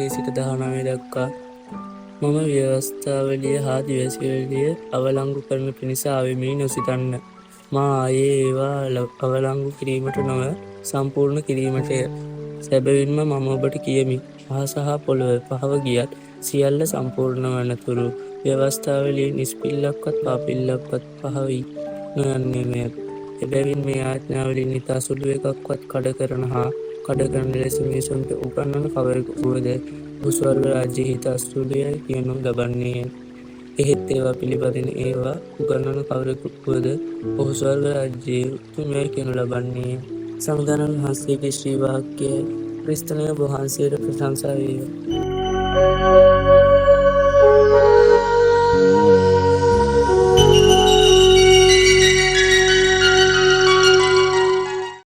18 සිට 19 දක්වා. මම ව්‍යවස්ථාවලිය හා දිවැසිවලිය අවලංගු කරන පිණිස ආවෙමියි නොසිතන්න. මා ආයේ ඒවා අවලංගු කිරීමට නොව සම්පූර්ණ කිරීමටය. සැබවින්ම මම ඔබට කියමි, අහස හා පොළොව පහව ගියත් සියල්ල සම්පූර්ණ වනතුරු ව්‍යවස්ථාවලියේ නිස්පිල්ලක්වත් පාපිල්ලක්වත් පහ වී නොයන්නේමය. එබැවින් මේ ආඥාවලින් ඉතා සුළු එකක්වත් කඩ කරන හා කඩ කරන ලෙස මිනිසුන්ට උගන්වන කවරෙකු වුවද, ඔහු ස්වර්ග රාජ්‍යයෙහි ඉතා සුළු යැයි කියනු ලබන්නේය. එහෙත් ඒවා පිළිපදින ඒවා උගන්වන කවරෙකු වුවද, ඔහු ස්වර්ග රාජ්‍යයේ උතුම් යැයි කියනු ලබන්නේය. සමිඳාණන් වහන්සේගේ ශ්‍රී වාක්‍යයයි. ක්‍රිස්තුනි ඔබ වහන්සේට ප්‍රශංසා වේවා.